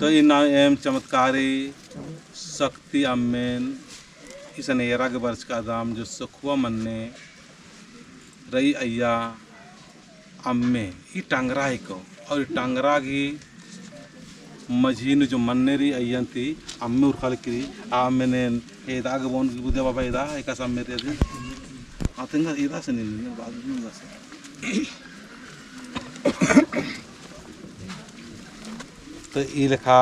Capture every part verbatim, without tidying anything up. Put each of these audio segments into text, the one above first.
तो इन्ना एम चमत्कारी शक्ति अम्मेन इसन एरा गे बरचकादम जो सखुआ मन्ने रई अइय्या अम्मे ई टंगरा हिको और ई टंगरा गही मझी नू जो मन्ने रई अइय्या ती अम्मे उरखा लगी रई। आ अम्मेन एदा गे बओन बुद्धिया बाबा एदा एकासे अम्मे रई अदिन। हाँ, तेंगा एदा से नहीं, नहीं, बाद में एदा से। तो ई लेखा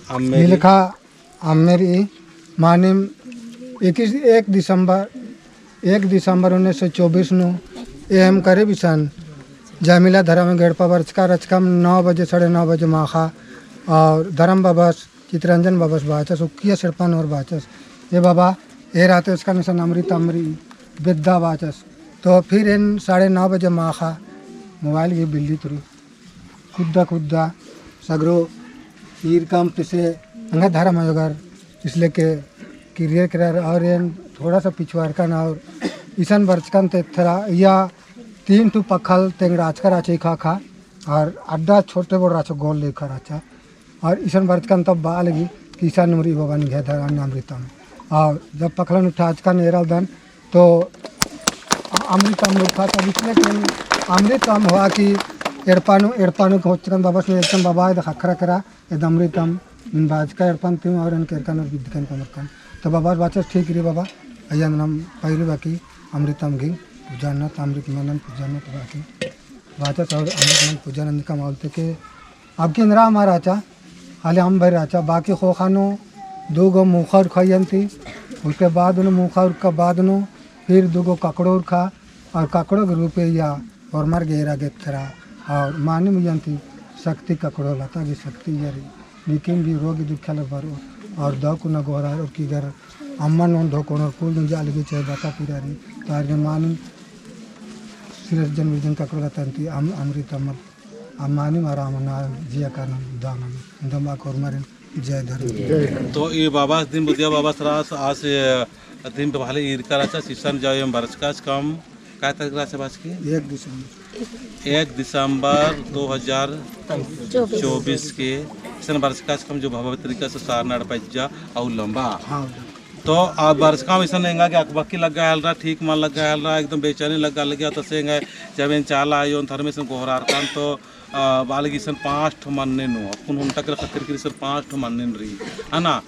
अम्मे ई रई। लेखा अम्मेर ई मानिम इक्कीस, एक दिसंबर, एक दिसंबर उन्नीस सौ चौबीस नू एम करीब इसन जयमिला धरम गे एड़पा बरचका रहचकम नौ बजे, साढ़े नौ बजे माखा और धरम बाबस, चितरंजन बाबस बाचस, उक्किया सिरपा नू और बाचस, ए बाबा, ए राते उसका निसन अमृत अम्म रई, बेद्दा बाचस। तो फिर एन साढ़े नौ बजे माखा मोबाइल गही बिल्ली तुरी कुद्दा कुद्दा सगरो ईरकम तेसे एंग्है धरम आयो गर इसले के किरियर किरार और एन थोड़ा सा पिछुआरकन और इसन बरचकन ते थरा इया तीन ठू पखल तेंगड़ाचका रहचा इखा खा और अड्डा छोटे बड़ रहचा गोल लेखा रहचा। और इसन बरचकन तब बआ लगी कि इसन नू रई बाबा निंग्है धरम अमृतम। और जब पखलन उठाचकन एरालदन तो अमृतम उरखा तब इसले कि अमृतम होआ कि एड़पा नू, एड़पा नू होचकन बाबस नू एकदम बाबा एदा ख़क्खरा केरा, एदा अमृतम नीन बाचका एड़पन तिम और एन केरकन और बिद्दकन कमरकन। तो बाबस बाचस ठीक रई बाबा, अइय्या नम पहले बाकी अमृतम गे पूजा नना, अमृत मनन पूजा नना तो बाकी बाचस और अमृत मनन पूजा नंजकम आलते के अब की इन्द्रा हमारा रहचा, हाले अम्म भर रहचा, बाकी ख़ोख़ा नू दू गो मूख़ा उरखा अइय्या ती, उसके बाद नू मूख़ा उरखा बाद नू फिर दू गो ककड़ो उरखा, और ककड़ो के रूपे इया होरमर गे एरा गे एथरा, और मानिम अइय्या ती शक्ति ककड़ो लता गे शक्ति इया रई, नीकिम भी रोग दुख खेल बरो, और दव कुना गोहरार और की गर अम्मन ओन धोकोन और कुल नू जा लगी चाहे बता पिरारी, तो आर गे मानिम सिरजन विरजन ककड़ो लता ती अम-, अमृत अम्म अम्मानिम आराम ना जिया कानम दानम दमा कोरमारिन जय धर्म। तो ई बाबस दिम बुद्धिया बाबस रास आस दिम भाले ईरका रहचा इसन जाओ एम बरचकाचकम, काय तारीख रहचा बाचकी? एक दिसंबर। एक दिसंबर दो हज़ार चौबीस के इसन बरचकाचकम जो भव्य तरीका से सारना एड़पा इज्जा अउ लंबा। हाँ। तो आ बरचकम इसन एंगा गे अकबकी लग्गा हेलरा, ठीक मल लग्गा हेलरा, एकदम बेचैनी लग्गा लगिया। तसे एंगा जब एन चाला आयो धर्मेसन गोहरारकन तो आ, बालगी इसन पाँच ठो मन्ने नू, अक्कुन हुंटा के ख़क्खरकी इसन पाँच ठो मन्ने नू रई, है ना?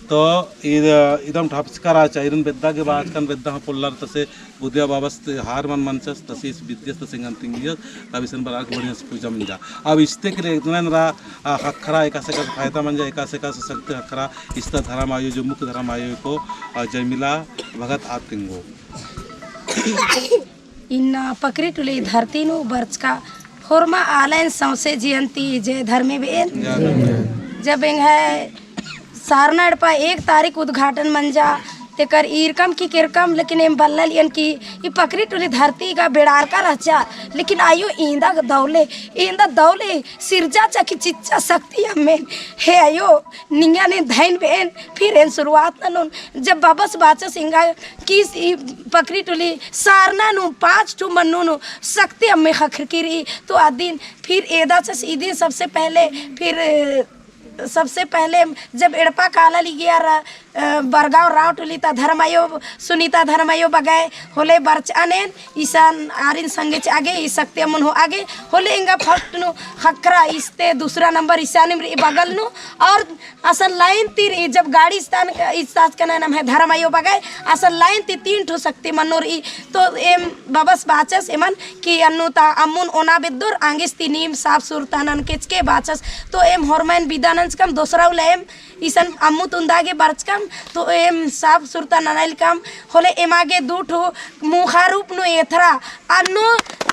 तो इद-, इदम ढपचका रहचा, इरन बेद्दा गे बाचकन बेद्दा हाँ पोल्लर तसे बुद्धिया बाबस ते हार मल मनचस, तसे इस बिद्दियस तसे एंगन तिंगियस, तब इसन बरअर बढ़िया से पूजा मंजा। अब इस्ते के लिए इतना नरा, आ, ख़क्खरा एकासे एकासे फायदा मंजा, एकासे एकासे शक्ति ख़क्खरा, इस्ता धरम आयो जो मुख्य धरम आयो को, आ, जयमिला भगत आ तिंगो। इन्ना पकरी टुली धरती नू बरचका होरमा आलयन सौंसे जियन ती जय धर्मे बेन। जब एंग्है सारना एड़पा एक तारीख उद्घाटन मंजा, तेकर ईरकम की केरकम, लेकिन एम बल्ललियन की ई पकरी टुली धरती गा बेड़ारका रहचा, लेकिन आयो इन्दा दौले, इन्दा दौले सिरजाचा की चिच्चा शक्ति अम्मेन। हे आयो, निंगा ने धैन बेन, फिर एन शुरुआत ननोन। जब बाबस बाचस एंगा कि ई पकरी टुली सारना नू पाँच ठू मन्नू नू शक्ति अम्मे ख़क्खरकी रई, तो अदिन फिर एदाचस इदिन सबसे पहले, फिर, अ, सबसे पहले जब एड़पा काला लिगिया र-, अ, बरगांव राव टुली ता धर्म आयो, सुनीता धर्म आयो बगय होले बरचअनेन, इसन आरिन संगे चिआ गे, ई शक्ति अम्मन होआ गे, होले एंगा first नू ख़क्खरा इस्ते दूसरा नंबर इसानिम रई बगल नू, और असन line ती रई, जब गाड़ी स्थान क-, इस्ताचकन नम्है धर्म आयो बगय, असन line ती तीन ठो शक्ति मन्नो रई, तो एम बाबस बाचस एमन कि अन्नु ता अम्मुन ओना बेद्दोर आंगिस ती नीम साफ सुरता ननकेचके बाचस, तो एम होरमैन बिदा नंजकम दोसरा उल्ला एम इसन अम्मु तुन्दा गे बरचकम, तो एम साफ सुरता ननाइलकम, होले एमा गे दू ठो मूखा रूप नू एथरा, अन्नु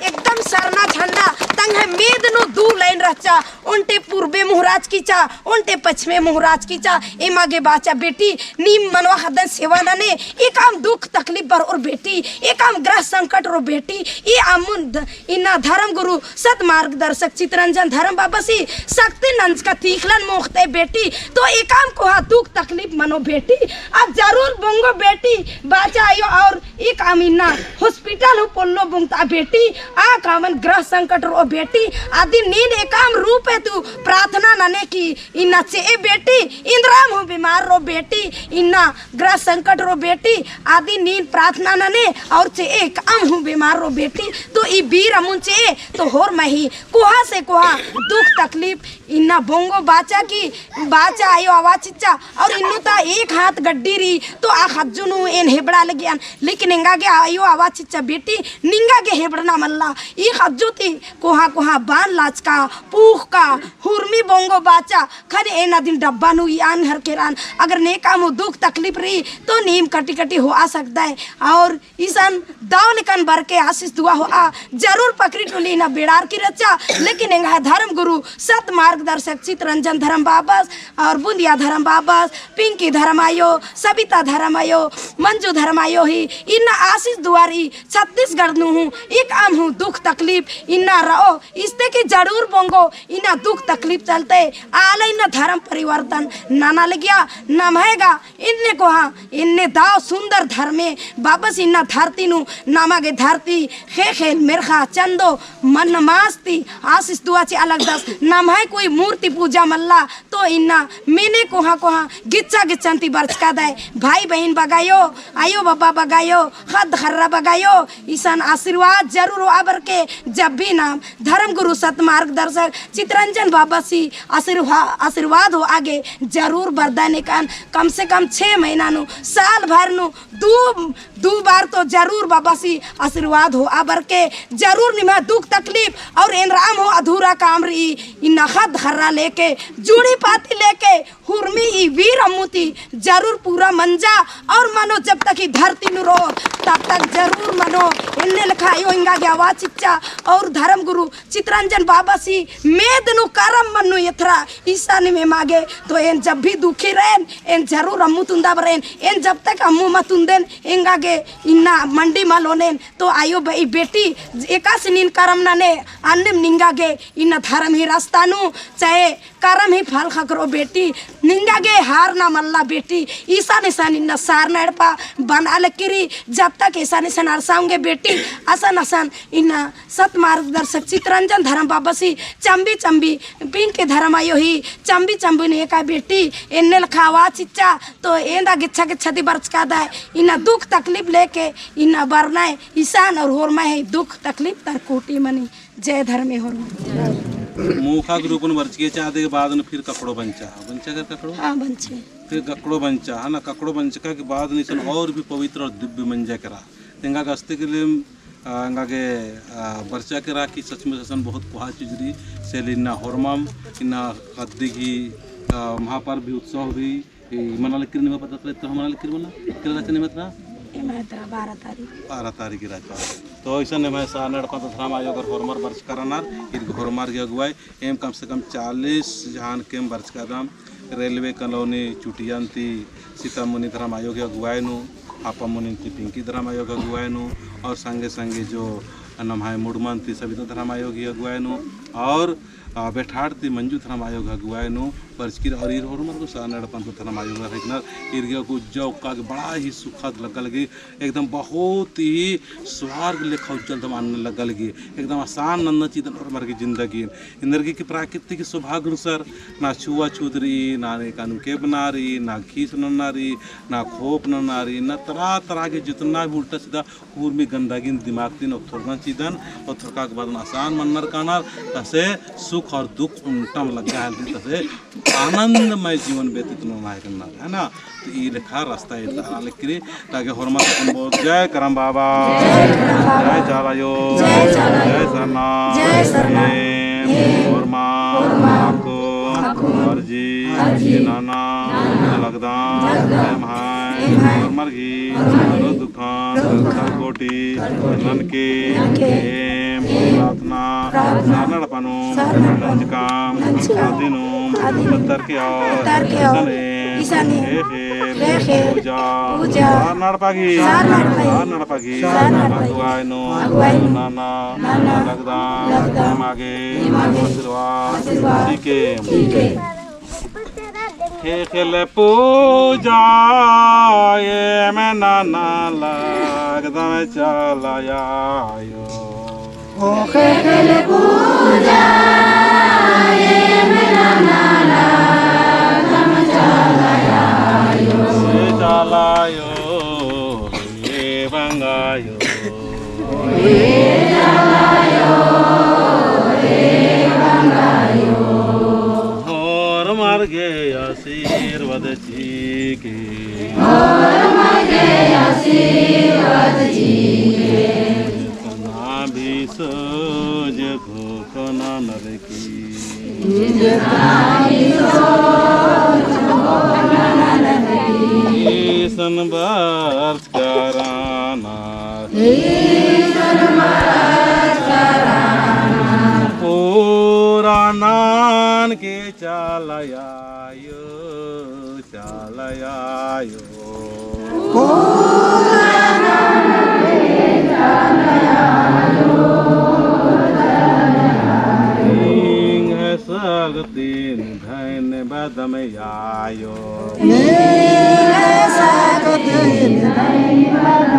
एकदम सरना झंडा तंग्है मेद नू दू line रहचा, ओन्टे पूर्बे मुहराचकी चा, ओन्टे पच्छिमे मुहराचकी चा, एमा गे बाचा बेटी, नीम मनवा ख़द्दन सेवा नने, एकअम दुख तकलीफ बरओर बेटी, एकअम ग्रह संकट रओ बेटी, ई अम्मुन द-, इन्ना धर्म गुरु सत मार्गदर्शक चितरंजन धर्म बाबसी शक्ति नंजका तीखलन मोख़ते बेटी, तो एक एकअम कोहा दुख तकलीफ मनो बेटी, आ जरूर बोंगो बेटी, बाचा आयो और एकअम इन्ना hospital हूँ पोल्लो बोंगता बेटी, आ कामन ग्रह संकट रओ बेटी, अदिन नीन एकअम रूपे तू प्रार्थना नने की इन्ना चे'ए बेटी, इन्द्राम हूँ बीमार रओ बेटी, इन्ना ग्रह संकट रओ बेटी, अदिन नीन प्रार्थना नने और चे'ए एकअम हूँ बीमार रओ बेटी, तो ई बीर अम्मुन चे'ए, तो होरमय ही कोहा से कोहा दुख तकलीफ इन्ना बोंगो बाचा की, बाचा आयो आवाज चिच्चा, और इन्नु ता एक हाथ गड्डी रई, तो आ ख़ज्जो नू एन हेबड़ा लगियन, लेकिन एंगा गे आयो आवाज चिच्चा बेटी, निंगा गे हेबड़ना मल्ला, ई ख़ज्जो ती कोहा कोहा बान लाचका, पूख़का, हुरमी बोंगो बाचा, ख़ने एन अदिन डब्बा नू इयान हर केरान, अगर नेकअम हूँ दुख तकलीफ रई, तो नीम कटी कटी होआ सकदय, और इसन दव लेकन बरके आशीष दुआ होआ, जरूर पकड़ी टोली इन्ना बेड़ार की रहचा, लेकिन एंग्है धर्म गुरु सत मार्गदर्शक चितरंजन धर्म बाबस और बुंदिया धर्म बाबस, पिंकी धर्म आयो, सबिता धर्म आयो, मंजू धर्म आयो ही इन्ना आशीष दुआ रई। छत्तीसगढ़ नू हूँ एकअम हूँ दुख तकलीफ इन्ना रओ, इस्ते की जरूर बोंगो इन्ना दुख तकलीफ चलते आला इन्ना धर्म परिवर्तन नना लगिया, नम्है गा एन्ने कोहा, एन्ने दव सुन्दर धर्मे बाबस इन्ना धरती नू, नमा गे धरती, ख़ेख़ेल, मेर्ख़ा, चंदो, मन्न मास ती आशीष दुआ चिआ लगदस, नम्है कोई मूर्ति पूजा मल्ला, तो इन्ना मेने कोहा कोहा गिच्चा गिच्चन ती बरचकादय, भाई बहिन बगायो, आयो बाबा बगायो, ख़द्द ख़र्रा बगायो, इसन आशीर्वाद जरूर होआ बरके, जब भी नाम धर्म गुरु सत मार्गदर्शक चितरंजन बाबसी आशीर्वा-, आशीर्वाद होआ गे जरूर बरदन एकन, कम से कम छे महीना नू, साल भर नू दू, दू बार तो जरूर बाबसी आशीर्वाद होआ बरके, जरूर निम्है दुख तकलीफ और एन्द्राम हूँ अधूरा काम रई, इन्ना ख़द्द ख़र्रा लेके, जुड़ी पाती लेके, हुरमी ई बीर अम्मु ती जरूर पूरा मंजा और मनो, जब तक ई धरती नू रओ तब तक जरूर मनो। एन्ने लेखा आयो एंगा गे आवाज चिच्चा और धर्म गुरु चितरंजन बाबसी मेद नू करम मन्नू एथरा इसानिम एमा गे, तो एन जब भी दुखी रहेन, एन जरूर अम्मु तुंदा बरेन, एन जब तक अम्मु मा तुंदेन, एंगा गे इन्ना मंडी मा लोनेन, तो आयो बे-, ई बेटी एकासे नीन करम नने, अन्नेम निंगा गे इन्ना धर्म ही रास्ता नू, चाहे करम ही फल ख़क्खरो बेटी, निंगा गे हारना मल्ला बेटी, इसन इसन इन्ना सारना एड़पा बना लगी रई, जब तक इसन इसन अरसाओंगे बेटी, असन असन इन्ना सत मार्गदर्शक चितरंजन धर्म बाबसी चम्बी चम्बी पिंके धर्म आयो ही चम्बी चम्बी नेका बेटी, एन्ने लेखा आवाज चिच्चा, तो एन्दा गिच्छा गिच्छा ती बरचकादय, इन्ना दुख तकलीफ लेके इन्ना बरनय, इसन और होरमय ही दुख तकलीफ तर कूटी मनी। जय धर्मे होरमर। मोखा group नू बरचकी चादे के बाद नू फिर ककड़ो बंचा। बंचा कर ककड़ो? हाँ, बंचे। फिर ककड़ो बंचा, है ना? ककड़ो बंचका के बाद नू इसन और भी पवित्र और दिव्य मंजा केरा। तेंगा गस्ते के लिए, आ, एंगा गे, आ, बरचा केरा कि सच में असन बहुत कोहा चीज रई। से ले इन्ना होरमम, इन्ना ख़द्दी गही, आ, महापर्व भी उत्सव भी, ए, मना लगी रई, निम्है पता चले तो मना लगी रई मना? केला रहचा निम्है तरा? एम्है तरा बारह तारीख। बारह तारीख रहचा। तो इसन एम्है सारना एड़पा ता धर्म आयो गर होरमर बरचका रअनर, ईर गे होरमर गही अगुवाई, एम कम से कम चालीस जहान के एम बरचकादम, railway colony चुटियन ती सीतामुनि धर्म आयो गही अगुवाई नू, हापामुनि ती पिंकी धर्म आयो गही अगुवाई नू, और संगे संगे जो नम्है मुड़मन ती सबिता धर्म आयो गही अगुवाई नू, और आ, बेठाड़ ती मंजू धर्म आयो गही अगुवाई नू बरचकी रअनर। और ईर होरमर गो सारना एड़पा ता धर्म आयो गही रहचनर, ईर गे उज्जा ओक्का गे बड़ा ही सुखद लग्गा लगी। एकदम बहुत ही स्वर्ग लेखा उज्जलदम अन्ने लग्गा लगी। एकदम आसान नन्ना चिदन होरमर गही जिंदगी। एन्देरगे कि प्राकृतिक सौभाग्य अनुसार ना छुआछूत रई, ना नेकानुके बना रई, ना खीस नन्ना रई, ना खोप नन्ना रई, ना तरह तरह के जितना भी उल्टा सीधा उर्मी गंदगी दिमाग ती ओथरना चिदन, ओथरका के बाद आसान मन्नर कानर, तसे सुख और दुख उन्टम लग्गा हेलरी, तसे आनंदमय जीवन व्यतीत नना है कानर, है ना? तो ई लेखा रास्ता एरदर आलकरी, ताकि होरमर अपन बोल, जय करम बाबा, जय चाला आयो, जय सरना, एम होरमा, आको, अर्जी, नना लगदम, एम्है होरमर गही दुख दुखन, कोटि ननके, एम प्रार्थना, सारना एड़पा नू, नंजकम, आदिनुम, पत्तर के और, इसाने, पूजा, सारना एड़पा गही, सारना एड़पा गही, अगुवाई नू, नना लगदम, एमा गे, आशीर्वाद, ठीक है। ख़ेख़ेल पूजा एम नना लगदम चाला आयो। ओ ख़ेख़ेल पूजा एम नना लगदम चाला आयो। ए चाला आयो, ए बंगा आयो। होरमर गे आशीर्वाद चिके। होरमर गे आशीर्वाद चिके। जितना भी सोच ख़ोख़ा ननर की। जितना भी सोच ख़ोख़ा ननर की। ईसन बरच कराना। ईसन बरच कराना। पूरा ननके चाला आयो, चाला आयो। पूरा ननके चाला आयो, चाला आयो। निंग्है शक्तिन धन्यवाद आयो। निंग्है शक्तिन धन्यवाद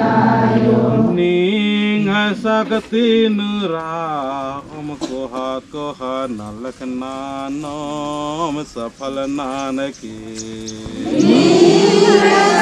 आयो। निंग्है शक्तिन रहम कोहा कोहा नलख ननोम सफल ननके। निंग्है